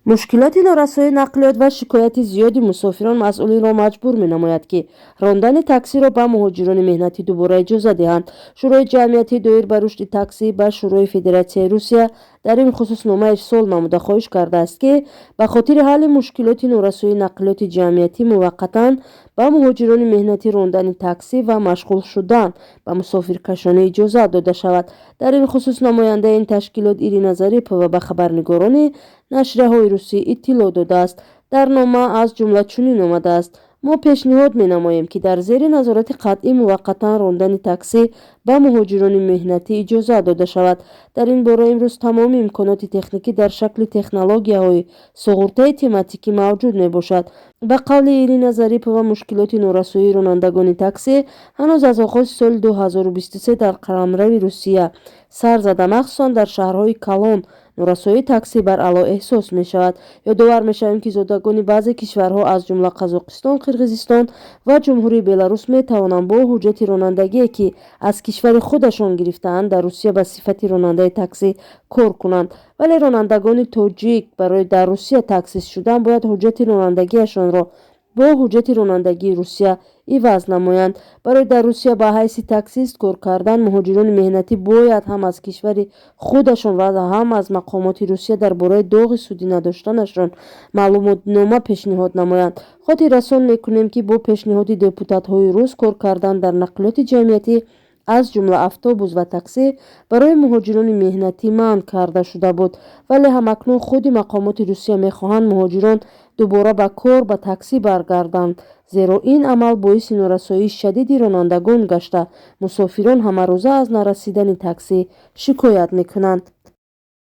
Мушкилоти норасоии нақлиёт ва шикояти зиёди мусофирон масъулинро маҷбур менамояд, ки рондани таксиро ба муҳоҷирони меҳнатӣ дубора иҷоза диҳанд. Шӯрои ҷамъиятӣ доир ба рушди таксӣ ба Шӯрои Федератсияи Русия дар ин хусус нома ирсол намуда, хоҳиш кардааст, ки ба хотири ҳалли мушкилоти норасоии нақлиёти ҷамъиятӣ муваққатан ба муҳоҷирони меҳнатӣ рондани таксӣ ва машғул шудан ба мусофиркашонӣ иҷозат дода шавад. Дар ин хусус намояндаи ин ташкилот Ирина Зарипова ба хабарнигорони нашрияҳои русӣ иттилоъ додааст. Дар нома аз ҷумла чунин омадааст: «Мо пешниҳод менамоем, ки дар зери назорати қатъӣ муваққатан рондани таксӣ ба муҳоҷирони меҳнатӣ иҷозат дода шавад. Дар ин бора имрӯз тамоми имконоти техникӣ дар шакли технологияҳои суғуртаи тематикӣ мавҷуд мебошад». Ба қавли Ирина Зарипова, мушкилоти норасоии ронандагони таксӣ ҳанӯз аз оғози соли 2023 дар қаламрави Русия сар зада, махсусан дар шаҳрҳои калон норасоии таксӣ баръало эҳсос мешавад. Ёдовар мешавем, ки зодагони баъзе кишварҳо, аз ҷумла Қазоқистон, Қирғизистон ва Ҷумҳурии Беларус, метавонанд бо ҳуҷҷати ронандагие, ки аз кишвари худашон гирифтаанд, дар Русия ба сифати ронандаи таксӣ кор кунанд, вале ронандагони тоҷик барои дар Русия таксист шудан бояд ҳуҷҷати ронандагиашонро бо ҳуҷҷати ронандагии Русия иваз намоянд. Барои дар Русия ба ҳайси таксист кор кардан муҳоҷирони меҳнатӣ бояд ҳам аз кишвари худашон ва ҳам аз мақомоти Русия дар бораи доғи судӣ надоштанашон маълумотнома пешниҳод намоянд. Хотиррасон мекунем, ки бо пешниҳоди депутатҳои рус кор кардан дар нақлиёти ҷамъиятӣ, аз ҷумла автобус ва таксӣ, барои муҳоҷирони меҳнатӣ манъ карда шуда буд, вале ҳамакнун худи мақомоти Русия мехоҳанд муҳоҷирон дубора ба кор ба таксӣ баргарданд, зеро ин амал боиси норасоии шадиди ронандагон гашта, мусофирон ҳамарӯза аз нарасидани таксӣ шикоят мекунанд.